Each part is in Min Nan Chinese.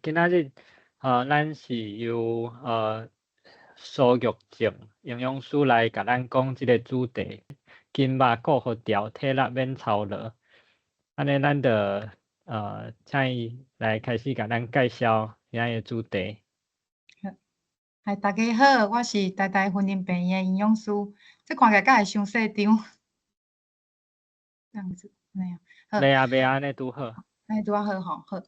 今仔日咱是由蘇玉靜營養師來共咱講這个主題，筋肉顧予牢，體力免操勞。按呢，咱就請伊來開始共咱介紹今仔日的主題。嗨，大家好，我是台大雲林病院的營養師。這看起來敢會傷細張？這樣子，按呢好。袂啊袂啊，按呢拄好。按呢拄仔好吼，好。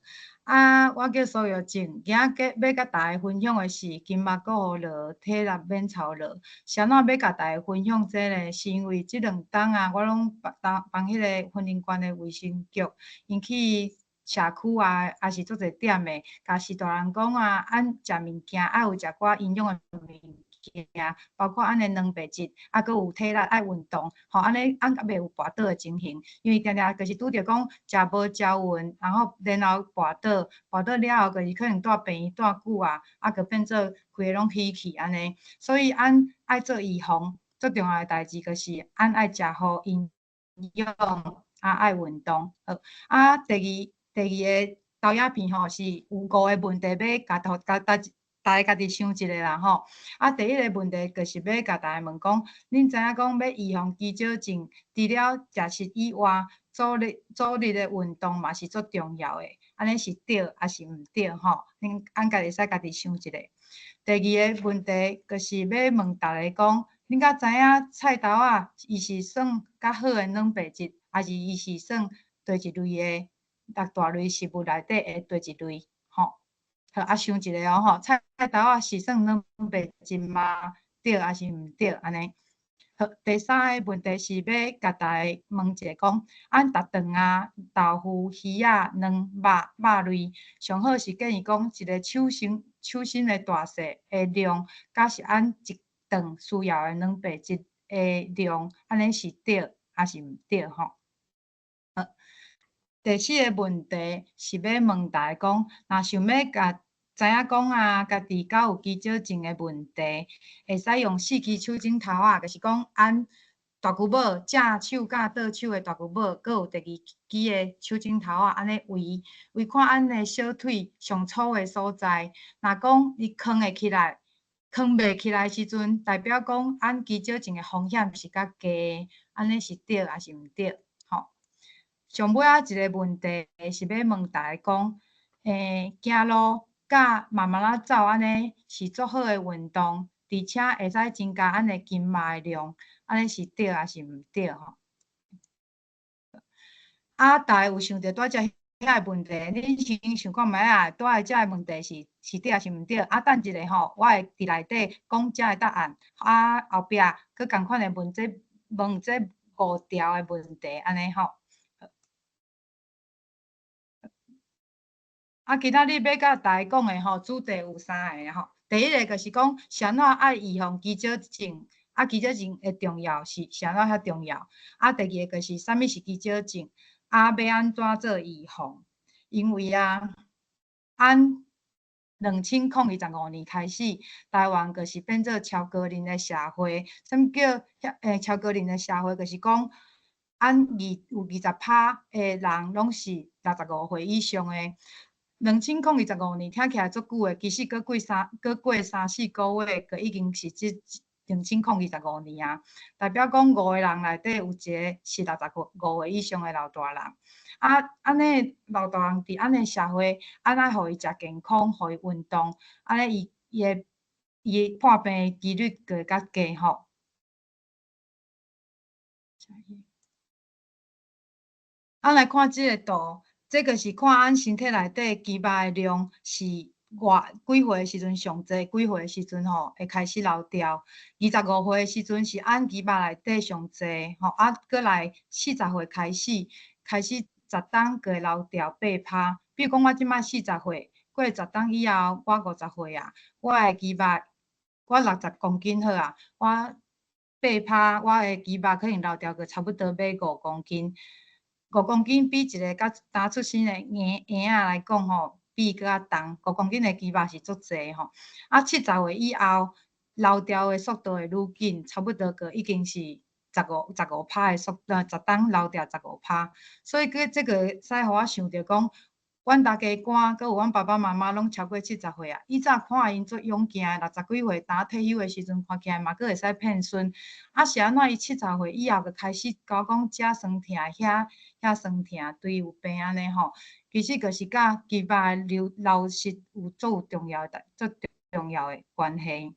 啊，我叫蘇玉靜，今仔日欲共大家分享的是筋肉顧予牢，體力免操勞。是按怎欲共大家分享這个呢？是因為這2冬啊，我攏幫幫彼個雲林縣的衛生局，𪜶去社區啊，抑是足濟點的，共序大人講啊，按食物件愛有食寡營養的物件，包括按的蛋白質，啊，閣有體力愛運動，吼，按呢按才袂有跋倒的情形。因為定定就是拄著講食無食穩，然後跋倒，跋倒了後，就是可能蹛病院蹛久啊，啊，閣變做規个攏虛去按呢。所以按愛做預防，最重要的代誌就是按愛食好營養，啊，愛運動。好，啊，第二個投影片吼，是有五個問題欲共共大大家家己想一下啦吼。啊，第一個問題就是欲共大家問講，恁知影講欲預防肌少症，除了食食以外，組織的運動嘛是足重要的。按呢是對抑是毋對吼？恁按家己會使家己想一下。第二个問題就是欲問大家講，恁敢知影菜頭仔伊是算較好的蛋白質，抑是伊是算佗一類的六大類食物內底的佗一類？吼，好啊，想一下哦吼，菜頭仔是算蛋白質嗎？對抑是毋對？按呢。好，第三个問題是欲共大家問一下講，按逐頓啊，豆腐、魚仔、卵、肉類，上好是建議講一个手心的大細的量，敢是按一頓需要的蛋白質的量，按呢是對抑是毋對？吼。好，第四个問題是欲問大家講，若想欲共知影講啊，家己敢有肌少症的問題，會使用四支手指頭仔，就是講按大舅母正手佮倒手的大舅母，閣有第二支的手指頭仔，按呢圍圍看按的小腿上粗的所在。若講伊囥會起來，囥袂起來的時陣，代表講按肌少症的風險是較低，按呢是對抑是毋對？吼。上尾仔一个問題是欲問大家講，行路佮慢慢仔走按呢是足好的運動，而且會使增加按的筋肉的量，按呢是對抑是毋對？吼。啊，大家有想著拄才遐個問題，恁先想看覓啊？拄才這个問題是對抑是毋對？啊，等一下吼，我會佇內底講這个答案。啊，後壁閣仝款的問這五條的問題，按呢吼。啊，今仔日欲共大家講的吼，主題有三個吼。第一个就是講，是按怎愛預防肌少症，啊，肌少症的重要是是按怎遐重要。啊，第二个就是啥物是肌少症，啊，欲按怎做預防？因為啊，按2025年開始，台灣就是變做超高齡的社會。啥物叫超高齡的社會？就是講，按有20%的人攏是65歲以上的。2025年聽起來足久的，其實閣過三四個月，就已經是這2025年啊。代表講五個人內底有一個是65歲以上的老大人。啊，按呢老大人佇按呢社會，按呢予伊食健康，予伊運動，按呢伊會破病的幾率就會較低吼。啊，來看這个圖。這个是看按身體內底肌肉的量是偌幾歲的時陣上濟，幾歲的時陣吼會開始流掉。25歲的時陣是按肌肉內底上濟吼，啊，閣來40歲開始10冬就會流掉8%。比如講我這擺40歲，過10冬以後我50歲啊，我的肌肉我60公斤好啊，我8%我的肌肉可能流掉個差不多欲5公斤。5公斤比一个佮剛出生的嬰仔來講吼，比伊閣較重。五公斤的肌肉是足濟吼。啊，70歲以後流掉的速度會愈緊，差不多閣已經是15%的速，10冬流掉15%。所以閣這個會使予我想著講，阮大家官，閣有阮爸爸媽媽攏超過70歲啊。以早看𪜶足勇健的，60幾歲，當退休的時陣，看起來嘛閣會使騙孫。啊，是按怎伊70歲以後就開始共我講遮酸疼，遐遐酸疼，對有病按呢吼。其實就是佮肌肉的流失有足有重要的、足重要的關係。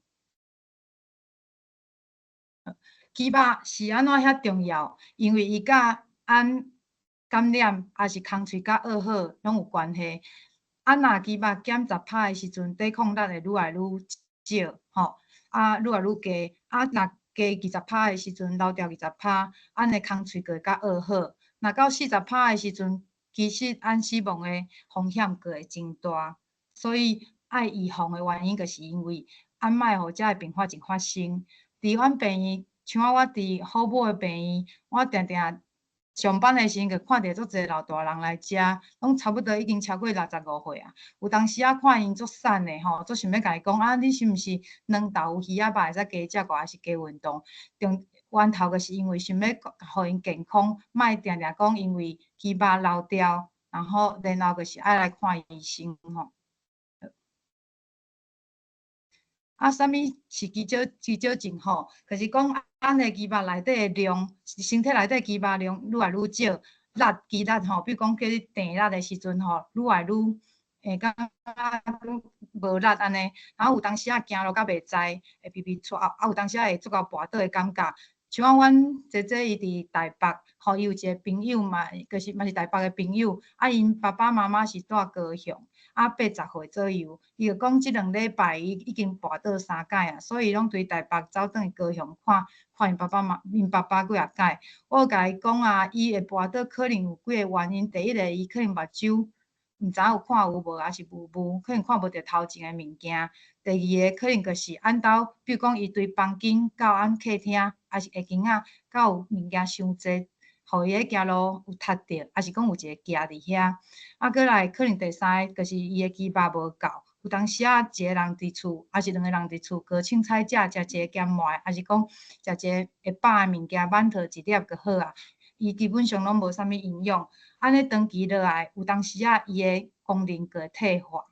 肌肉是按怎遐重要？因為伊佮按感染，抑是空喙較惡好，攏有關係。啊，若肌肉減十趴的時陣，抵抗力會愈來愈少，吼，啊，愈來愈低。啊，若加20趴的時陣，流掉20趴，按呢空喙就會較惡好。若到40趴的時陣，其實按死亡的風險閣會增大。所以愛預防的原因，就是因為按莫予這个併發症發生。佇阮病院，像我佇好母的病院，我定定上班的時陣，就看著足濟老大人來遮，攏差不多已經超過65歲啊。有當時仔看𪜶足瘦的吼，足想欲共伊講啊，你是毋是兩豆有魚仔肉會使加食寡，抑是加運動？重源頭就是因為想欲予𪜶健康，莫定定講因為肌肉流掉，然後就是愛來看醫生吼。啊，啥物是肌少症吼？就是講按的肌肉內底的量，身體內底肌肉量愈來愈少，力肌力吼，比如講叫你蹬力的時陣吼，愈來愈會感覺無力按呢。然後有當時仔行路較袂知，會皮皮掣，啊有當時仔會足夠跋倒的感覺。像阮姐姐伊佇台北，吼，伊有一個朋友嘛，就是嘛是台北的朋友，啊，𪜶爸爸媽媽是住高雄，啊，80歲左右，伊就講這2禮拜伊已經跋倒三擺啊，所以攏對台北走轉去高雄看看𪜶爸爸媽𪜶爸爸幾若擺。我有共伊講啊，伊會跋倒可能有幾个原因，第一个伊可能目睭毋知影有看有無，抑是霧霧，可能看無著頭前的物件。第二个可能就是按兜，比如講伊對房間到按客廳，抑是下間仔，敢有物件傷濟，予伊咧行路有踢著，抑是講有一个徛佇遐。啊，閣來可能第三个就是伊的肌肉無夠，有當時仔一個人佇厝，抑是兩個人佇厝，高凊彩食，食一個鹹糜，抑是講食一個會飽的物件，饅頭一粒就好啊。伊基本上攏無啥物營養，按呢長期落來，有當時仔伊的功能就會退化。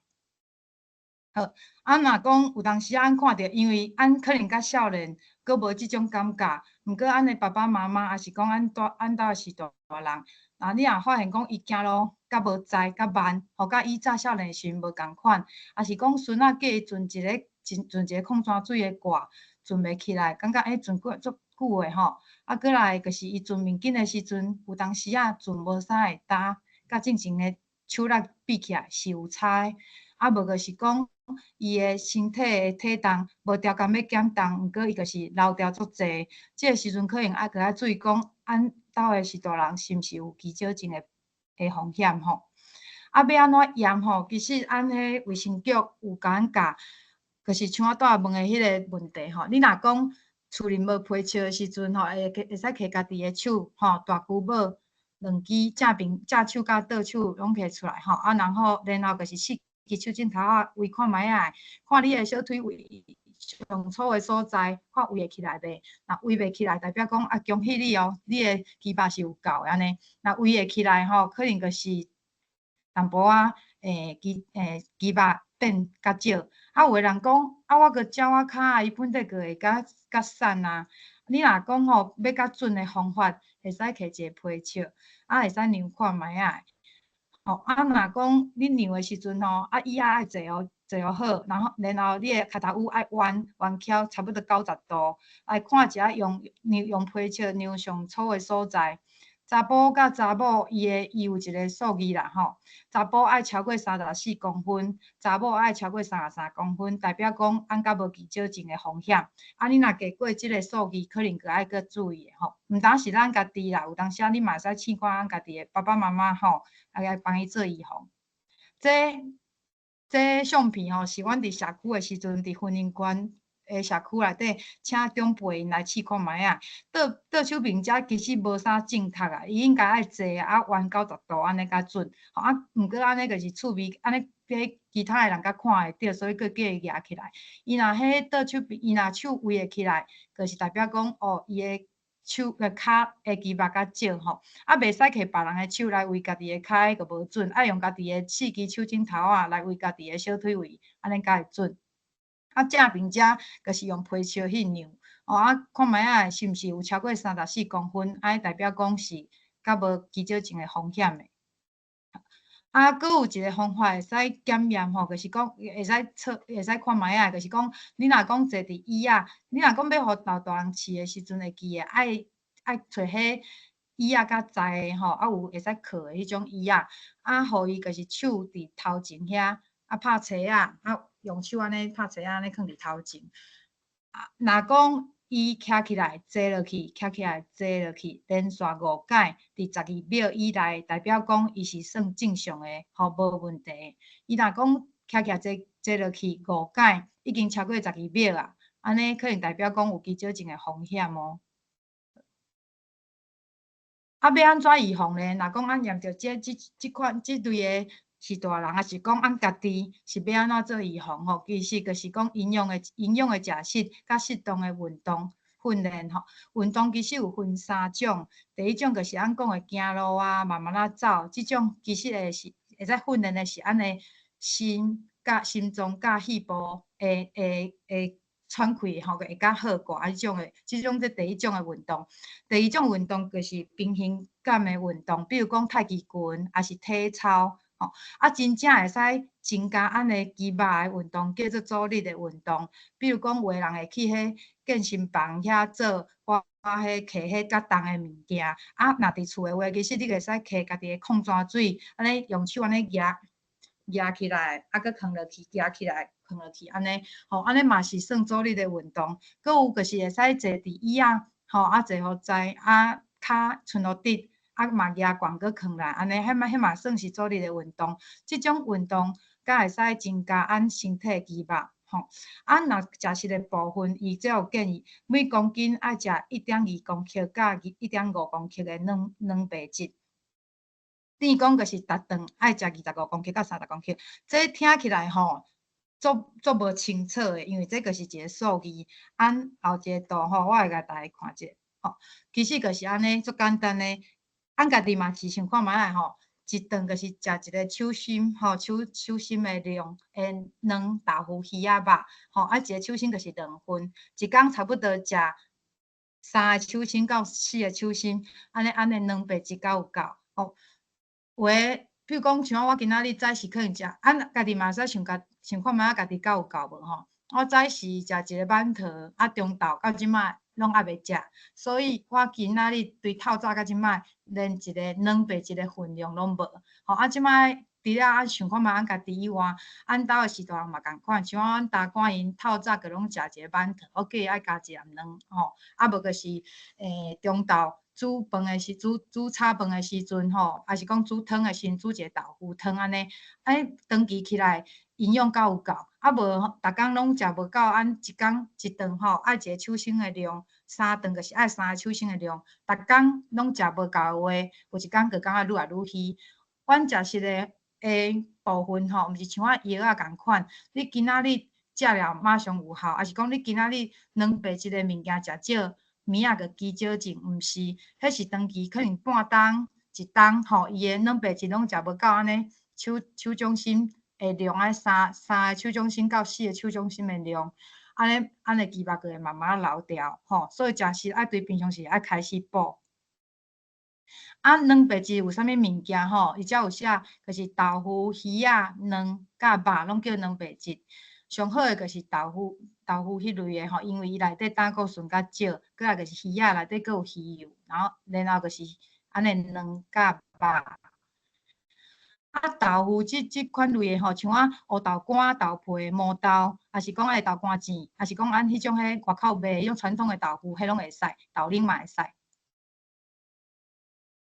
好，啊，若講有當時仔阮看著，因為阮可能較少年，閣無這種感覺，毋過阮的爸爸媽媽，抑是講阮大阮兜是大人，啊，你若發現講伊行路較無知較慢，吼，佮以早少年時陣無仝款，抑是講孫仔叫伊囥一个囥一个礦泉水的罐，囥袂起來，感覺欸囥過足久的吼，啊，閣來就是伊囥面巾的時陣，有當時仔囥無啥會焦，佮進前的手力比起來是有差的，啊，無就是講伊的身體的體重無調工欲減重，毋過伊就是流掉足濟，這个時陣可能愛閣較注意講，阮兜的是大人是毋是有肌少症的風險吼？啊，欲按怎驗吼？其實按彼衛生局有共阮教，就是像我拄仔問的彼个問題吼。你若講厝裡無皮笑的時陣吼，會使摕家己的手吼，大拇拇兩支正邊正手佮倒手攏摕出來吼，啊，然後就是四支手指頭仔圍看覓仔，看你的小腿圍上粗的所在，看圍會起來袂？若圍袂起來，代表講啊，恭喜你哦，你的肌肉是有夠的按呢。若圍會起來吼，可能就是淡薄仔肌肉變較少。啊，有的人講啊，我閣鳥仔跤啊，伊本底閣會較較瘦啊。你若講吼，欲較準的方法，會使摕一個皮尺，啊，會使量看覓仔。吼，啊，若講你量的時陣吼，啊，椅仔愛坐予坐予好，然後你的跤頭趺愛彎彎翹差不多90度，來看一下用量用皮尺量上粗的所在。查埔佮查某，伊有一個數字啦吼。查埔愛超過34公分，查某愛超過33公分，代表講按較無肌少症的風險。啊，你若低過這个數字，可能閣愛閣注意的吼。毋單是咱家己啦，有當時仔你嘛會使試看咱家己的爸爸媽媽吼，啊來幫伊做預防。這相片吼，是阮佇社區的時陣，佇雲林縣的社區內底，請長輩𪜶來試看覓仔。倒手邊遮其實無啥正確啊，伊應該愛坐啊彎90度按呢較準。吼啊，毋過按呢就是趣味，按呢比其他的人較看會著，所以閣叫伊舉起來。伊若彼倒手邊，伊若手圍會起來，就是代表講哦，伊的手个跤的肌肉較少吼，啊，袂使摕別人的手來圍家己的跤，就無準，愛用家己的四支手指頭仔來圍家己的小腿圍，按呢才會準。啊，正爿遮就是用皮尺去量，哦啊，看覓仔是毋是有超過34公分，按呢代表講是較無肌少症的風險的。啊，閣有一個方法會使檢驗吼，就是講會使測，會使看覓仔，就是講你若講坐佇椅仔，你若講欲予老大人飼的時陣，會記得愛揣彼椅仔較載的吼，啊有會使靠的彼種椅仔，啊，予伊就是手佇頭前遐，啊拍斜仔，啊用手按呢拍斜仔按呢囥佇頭前。啊，若講伊徛起來坐落去，徛起來坐落去，連續五擺，佇12秒以內，代表講伊是算正常的，吼，無問題。伊若講徛起來坐坐落去五擺，已經超過十二秒啊，按呢可能代表講有肌少症的風險哦。啊，欲按怎預防呢？若講咱驗著這這這款這類的是大人，抑是講咱家己是欲按怎做預防吼？其實就是講營養的食食，佮適當的運動訓練吼。運動其實有分三種，第一種就是咱講的行路啊，慢慢仔走，這種其實會是會使訓練的是咱的心佮心臟佮肺部會會會喘氣吼，會較好寡，這種的，這種這第一種的運動。第二種運動就是平衡感的運動，比如講太極拳，抑是體操，吼。啊，真正會使增加咱的肌肉的運動，叫做阻力的運動。比如講，有的人會去彼健身房遐做花彼提彼較重的物件。啊，若佇厝的話，其實你會使提家己的礦泉水，按呢用手按呢舉舉起來，啊，閣囥落去，舉起來，囥落去，按呢，吼，按呢嘛是算阻力的運動。閣有就是會使坐佇椅仔，吼，啊坐予知，啊，跤伸予直，啊嘛舉懸閣囥來，按呢，彼嘛算是阻力的運動。這種運動才會使增加咱身體肌肉，吼。啊，若食食的部分，伊這有建議，每公斤愛食1.2公克佮1.5公克的蛋白質。等於講就是逐頓愛食25公克到30公克，這聽起來吼，足足無清楚的，因為這就是一個數字。按後一個圖吼，我會共大家看者，吼，其實就是按呢，足簡單的。按家己嘛是想看覓仔吼，一頓就是食一個手心吼，手手心的量的卵豆腐魚仔肉，吼，啊一個手心就是兩份，一工差不多食三個手心到四個手心，按呢按呢蛋白質才有夠，吼。有的，比如講，像我今仔日早時可能食，按家己嘛會使想家想看覓仔家己敢有夠無吼。我早時食一个饅頭，啊中晝到這擺攏猶未食，所以我今仔日對透早到這擺，連一個蛋白質的份量攏無。吼，啊這擺除了啊想看覓咱家己以外，阮兜的序大人嘛仝款，像阮大官𪜶透早就攏食一个饅頭，我叫伊愛加一粒卵，吼，啊無就是中晝煮飯的時煮煮炒飯的時陣吼，抑是講煮湯的時陣煮一個豆腐湯按呢，按呢長期起來營養才有夠，啊無逐工攏食無夠，按一工一頓吼愛一個手心的量，三頓就是愛三個手心的量，逐工攏食無夠的話，有一工就感覺愈來愈虛。阮食食的的部分吼，毋是像我藥仔仝款，你今仔日食了馬上有效，抑是講你今仔日蛋白質的物件食少，明仔就肌少症，毋是，彼是長期可能半冬、一冬吼，伊的蛋白質攏食無夠按呢，手手掌心的量愛三個手掌心到四個手掌心的量，按呢按呢肌肉就會慢慢流掉吼，所以食食愛對平常時愛開始補。啊，蛋白質有啥物物件吼？伊遮有寫，就是豆腐、魚仔、卵佮肉，攏叫蛋白質。上好的就是豆腐、豆腐彼類的吼，因為伊內底膽固醇較少，過來就是魚仔內底閣有魚油，然後就是按呢卵佮肉。啊，豆腐這這款類的吼，像啊烏豆乾、豆皮、毛豆，抑是講愛豆乾糋，抑是講按彼種彼外口賣彼種傳統的豆腐，彼攏會使，豆奶嘛會使。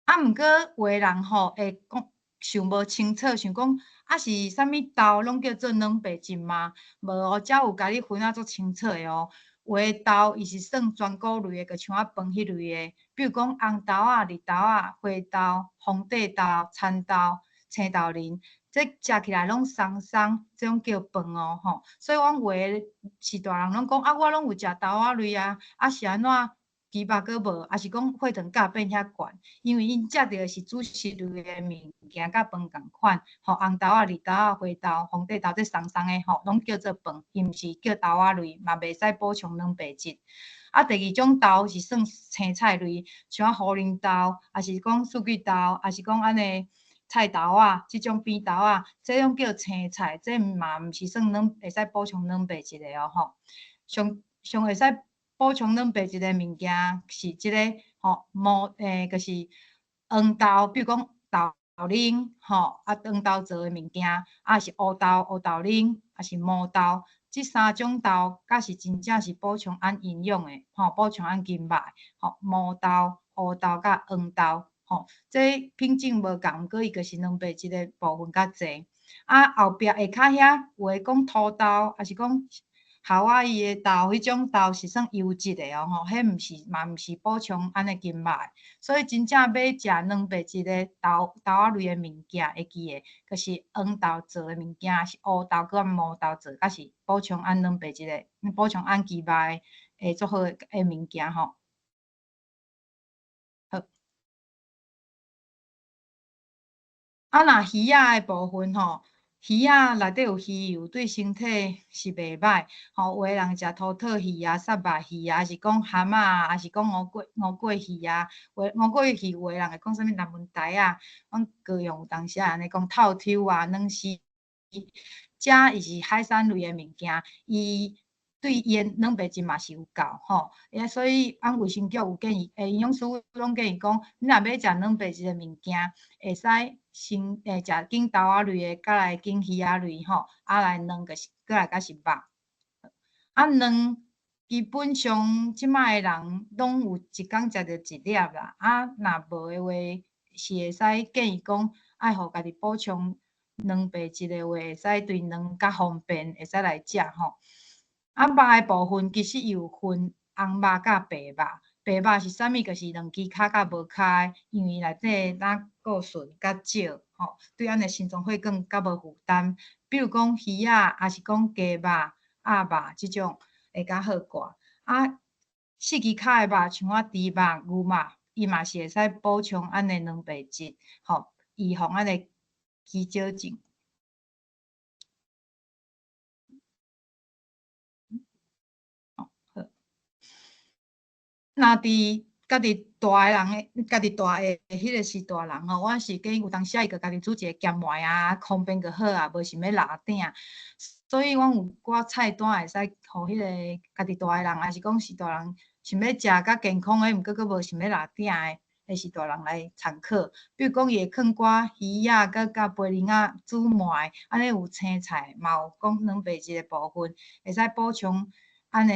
啊，毋過有的人吼會講想無清楚，想講啊是啥物豆攏叫做蛋白質嗎？無哦，遮有共你分啊足清楚的哦。有的豆伊是算全穀類的，就像仔飯彼類的，比如講紅豆仔、綠豆仔、花豆、皇帝豆、蠶豆、青豆仁，這食起來攏鬆鬆，這種叫飯哦吼。所以阮有的序大人攏講啊，我攏有食豆仔類啊，啊是按怎？肌肉閣無，抑是講血糖較變遐懸，因為𪜶食著的是主食類的物件，佮飯仝款，吼，紅豆仔、綠豆仔、花豆、皇帝豆這鬆鬆的吼，攏叫做飯，伊毋是叫豆仔類，嘛袂使補充蛋白質。啊，第二種豆是算青菜類，像芋奶豆，抑是講四季豆，抑是講按呢菜豆仔，這種扁豆仔，這種叫青菜，這嘛毋是算卵，會使補充蛋白質的哦吼。上上會使補充蛋白質的物件是這個吼，毛就是黃豆，比如講豆奶吼，啊黃豆做的物件，啊是烏豆、烏豆奶，抑是毛豆，這三種豆，才是真正是補充按營養的吼，補充按筋肉吼，毛豆、烏豆佮黃豆吼，這品種無仝，毋過伊就是蛋白質的部分較濟。啊，後壁下跤遐有的講土豆，抑是講夏威夷的豆，彼種豆是算優質的哦吼，彼毋是嘛毋是補充按呢筋肉的，所以真正欲食蛋白質的豆豆仔類的物件，會記的，就是黃豆做的物件，是烏豆佮毛豆做，才是補充按蛋白質的，補充按肌肉的會足好的物件吼。好，啊，若魚仔的部分吼。魚仔內底有魚油，對身體是袂歹。吼，有的人食土套魚啊、虱目魚啊，抑是講蚶仔，抑是講吳郭魚啊。有吳郭魚，有的人會講啥物南門台仔，阮高雄有當時會按呢講透抽啊、軟絲。遮伊是海產類的物件，伊對伊的蛋白質嘛是有夠吼。所以阮衛生局有建議，營養師攏建議講，你若欲食蛋白質的物件，會使先食揀豆仔類的，再來揀魚仔類吼，啊來卵就是閣來才是肉。啊卵基本上這擺的人攏有一工食著一粒啦。啊，若無的話，是會使建議講，愛予家己補充蛋白質的話，會使對卵較方便，會使來食吼。啊，肉的部分其實有分紅肉佮白肉。白肉是啥物？就是兩支跤佮無跤的，因為內底膽固醇較少，吼，對咱的心臟血管較無負擔。比如講魚仔，抑是講雞肉、鴨肉這種會較好掛。啊，四支跤的肉，像我豬肉、牛肉，伊嘛是會使補充咱的蛋白質，吼，預防咱的肌少症。好。若佇家己大的人的，家己大的彼个是大人吼，我是建議有當時伊就家己煮一个鹹糜啊，方便就好啊，無想欲抐鼎。所以阮有寡菜單會使予彼个家己大的人，抑是講序大人想欲食較健康的，毋過閣無想欲抐鼎的，的序大人來參考。比如講，伊會囥寡魚仔，閣佮白奶仔煮糜，按呢有青菜，嘛有講蛋白質的部分，會使補充按呢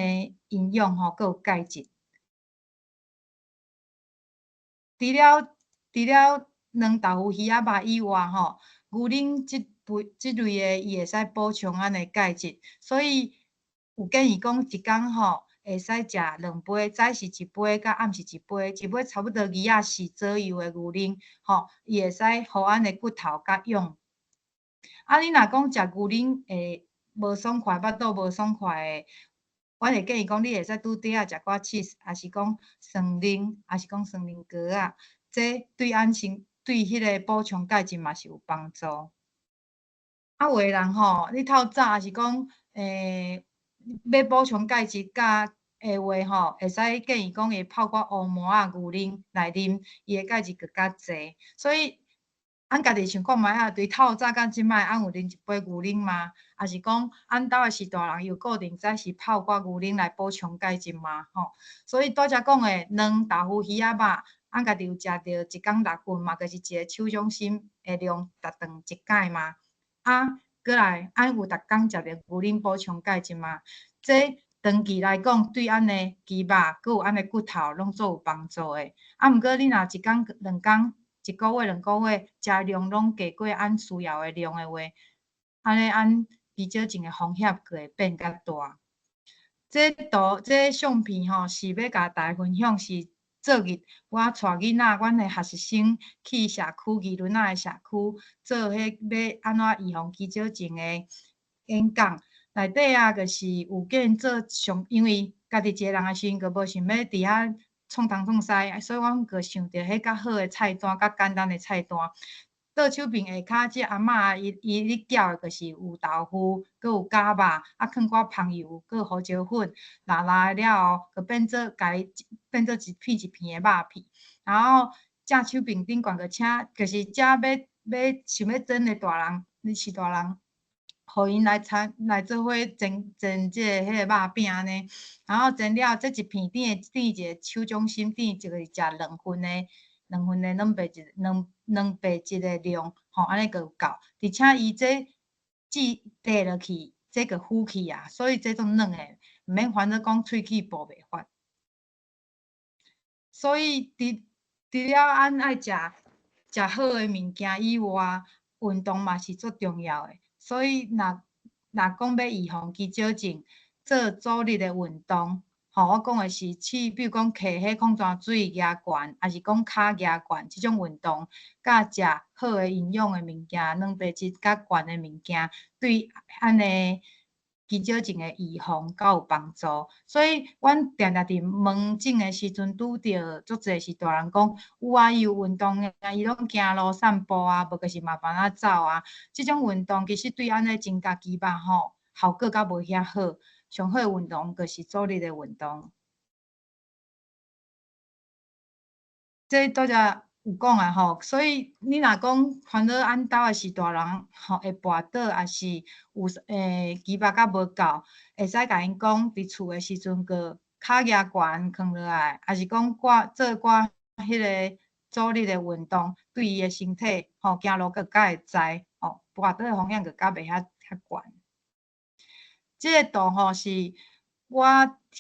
營養吼，閣有鈣質。除了卵豆腐、魚仔肉以外吼，牛奶這類這類的，伊會使補充咱的鈣質，所以有建議講一工吼會使食兩杯，早時一杯，佮暗時一杯，一杯差不多24左右的牛奶吼，伊會使予咱的骨頭較勇。啊，你若講食牛奶會無爽快，腹肚無爽快的，阮會建議講，你會使拄綴仔食寡 cheese，抑是講酸奶，抑是講酸奶糕仔，這對按身對彼个補充鈣質嘛是有幫助。啊，有的人吼，你透早抑是講，欲補充鈣質鉀的話吼，會使建議講會泡寡烏麻仔牛奶來啉，伊的鈣質閣較濟。所以，按家己想看覓仔，對透早到這擺，按有啉一杯牛奶嗎？抑是講，按兜的序大人有固定早時泡寡牛奶來補充鈣質嗎？吼，所以拄才講的卵、豆腐、魚仔肉，按家己有食著一工六份嘛，就是一个手掌心的量，逐頓一擺嗎？啊，閣來，按有逐工食著牛奶補充鈣質嗎？這長期來講，對按的肌肉，閣有按的骨頭，攏足有幫助的。啊，毋過你若一工、兩工，一個月、兩個月，食量攏低過按需要的量的話，按呢按肌少症的風險閣會變較大。這圖、這相片吼，是欲共大家分享，是昨日我帶囡仔，阮的學習生去社區，義崙仔的社區做彼欲按怎預防肌少症的演講。內底啊，就是有見做上，因為家己一个人的時陣，閣無想欲佇遐創東創西，所以阮閣想著彼較好的菜單，較簡單的菜單。倒手爿下跤，這阿嬤伊伊咧攪的就是有豆腐，閣有絞肉，啊，囥寡香油，閣有胡椒粉，抐抐了後，閣變做共伊變做一片一片的肉片。然後正手爿頂懸閣請，就是遮欲欲想欲煎的大人，你是大人，予𪜶來參來做伙煎煎這个彼个肉餅按呢。然後煎了，這一片頂的頂一个手掌心頂一个食兩份的。兩份的蛋白質，兩蛋白質的量，吼，按呢閣有夠。而且伊這煮綴落去，這閣浮起啊，所以這足軟的，毋免煩惱講喙齒哺袂發。所以，除除了按愛食食好的物件以外，運動嘛是足重要的。所以，若若講欲預防肌少症，做阻力的運動。吼，我講的是試，比如講提彼礦泉水舉懸，抑是講跤舉懸這種運動，佮食好的營養的物件，蛋白質較懸的物件，對按呢肌少症的預防較有幫助。所以，阮定定佇門診的時陣拄著足濟是大人講，有啊，伊有運動的，伊攏行路散步啊，無就是慢慢仔走啊。這種運動其實對按呢增加肌肉吼，效果較無遐好。上好的運動就是阻力的運動。這拄才有講啊吼，所以你若講煩惱按兜的是大人吼會跋倒，抑是有肌肉較無夠，會使共𪜶講，佇厝的時陣閣跤舉懸囥落來，抑是講掛做寡彼个阻力的運動，對伊的身體吼行路閣較會知吼，跋倒的風險閣較袂遐遐懸。這个圖吼是我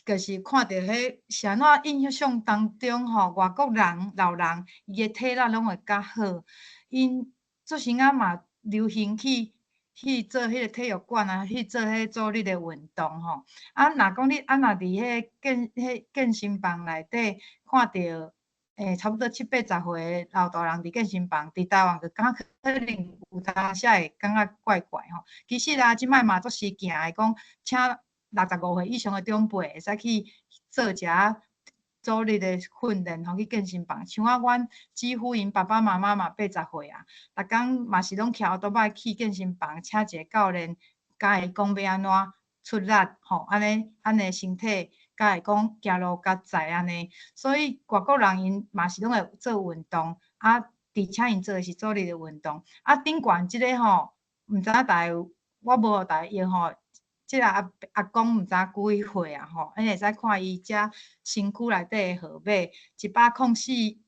就是看著彼是按怎印象當中吼，外國人老人伊的體力攏會較好，𪜶做時仔嘛流行去去做彼个體育館啊，去做彼阻力的運動吼。啊，若講你啊，若佇彼个健彼健身房內底看著，差不多七八十歲的老大人佇健身房，佇台灣就感覺可能有當時會感覺怪怪吼。其實啊，這擺嘛足時行的，講請65歲以上的長輩會使去做一下阻力的訓練吼，去健身房。像我阮姊夫𪜶爸爸媽媽嘛八十歲啊，逐工嘛是攏騎歐兜擺去健身房，請一个教練教伊講欲按怎出力吼，按呢按呢身體才會講行路較知按呢。所以外國人𪜶嘛是攏會做運動，啊，而且𪜶做的是阻力的運動。啊，頂懸這个吼，毋知影大家有，我無予大家用吼。這个阿阿公毋知幾歲啊吼，你會使看伊遮身軀內底的號碼，104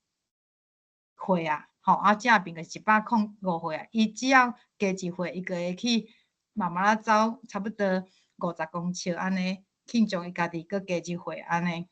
歲啊，吼啊正爿就是105歲啊。伊只要加一歲，伊就會去慢慢仔走，差不多50公尺按呢，慶祝伊家己閣加一歲按呢。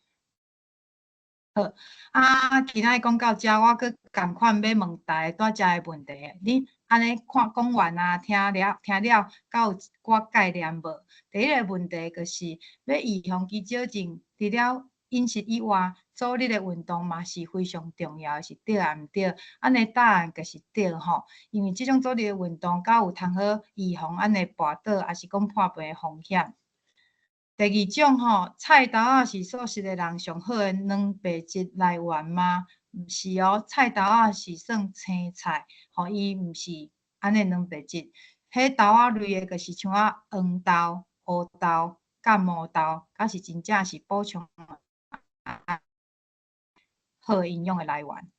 好，啊，今仔日講到遮，我閣仝款欲問大家拄才的問題。你按呢看講完啊，聽了聽了，敢有一寡概念無？第一个問題就是，欲預防肌少症，除了飲食以外，阻力的運動嘛是非常重要的，是對抑毋對？按呢答案就是對吼，因為這種阻力的運動較有通好預防按呢跋倒，抑是講破病的風險。第二種吼，菜豆仔是素食的人上好的蛋白質來源嗎？毋是哦，菜豆仔是算青菜，吼，伊毋是按呢蛋白質。彼豆仔類的，就是像啊黃豆、烏豆、佮毛豆，才是真正是補充好營養的來源。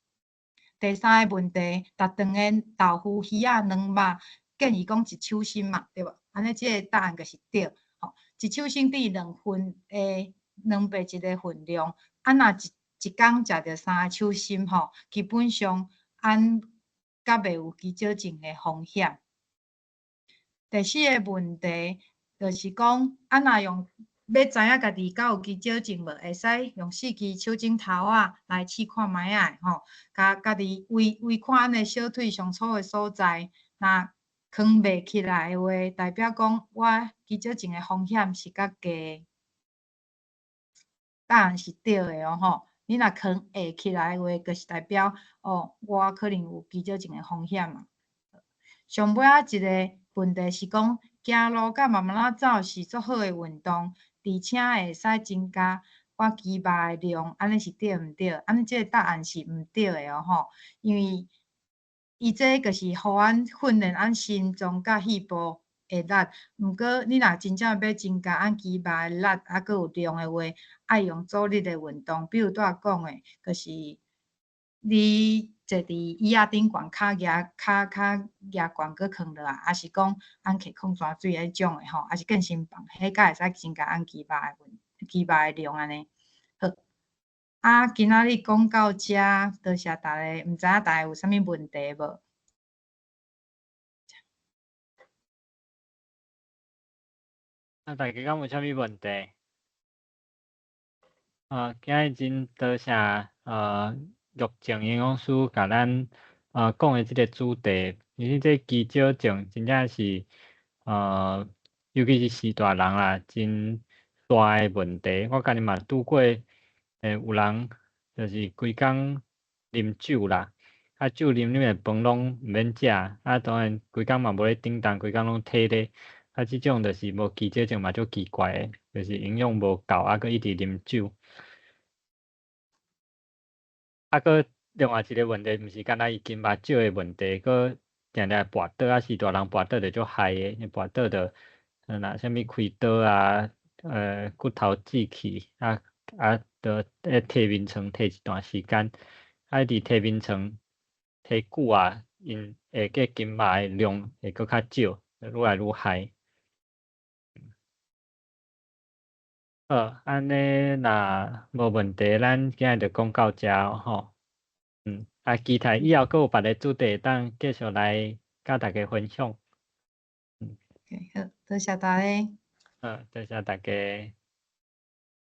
第三个問題，逐頓的豆腐、魚仔、卵肉，建議講一手心嘛，對無？按呢，這个答案就是對。吼，一手心等於兩份的蛋白質的分量。啊，若一一工食著三个手心吼，基本上按較袂有肌少症的風險。第四个問題就是講，啊，若用欲知影家己敢有肌少症無，會使用四支手指頭仔來試看覓仔吼，共家己圍圍看按呢小腿上粗的所在，若囥袂起來的話，代表講我肌少症的風險是較低。答案是對的哦吼。你若囥會起來的話，就是代表哦，我可能有肌少症的風險嘛。上尾仔一个問題是講，行路佮慢慢仔走是足好的運動，而且會使增加我肌肉的量，按呢是對毋對？按呢這个答案是毋對的哦吼，因為伊這就是予阮訓練阮心臟佮肺部的力。毋過你若真正欲增加阮肌肉的力，猶閣有量的話，愛用阻力的運動，比如拄仔講的，就是你坐佇椅仔頂懸，跤舉跤跤舉懸閣囥落來，抑是講按提礦泉水彼種的吼，抑是健身房，彼才會使增加按肌肉的運肌肉的量按呢。好，啊，今仔日講到遮，多謝逐家，毋知影逐家有啥物問題無？啊，大家敢有啥物問題？今日真多謝玉靜營養師共咱講的這个主題，其實這肌少症真正是尤其是序大人啦，真大的問題。我家己嘛拄過，有人就是規工啉酒啦，啊酒啉啉的飯攏毋免食，啊當然規工嘛無咧振動，規工攏體咧，啊這種就是無肌少症嘛足奇怪的，就是營養無夠，啊閣一直啉酒。啊，閣另外一个問題，毋是干焦伊筋肉少的問題，閣定定跋倒，啊序大人跋倒就足害的，跋倒就若啥物開刀啊，骨頭折去，啊，著咧提眠床提一段時間，啊，佇提眠床提久啊，𪜶會計筋肉的量會閣較少，愈來愈害。好，按呢若無問題，咱今日就講到遮吼。啊，期待以後閣有別个主題會當繼續來佮大家分享。 OK，好，多謝大家。好，多謝大家。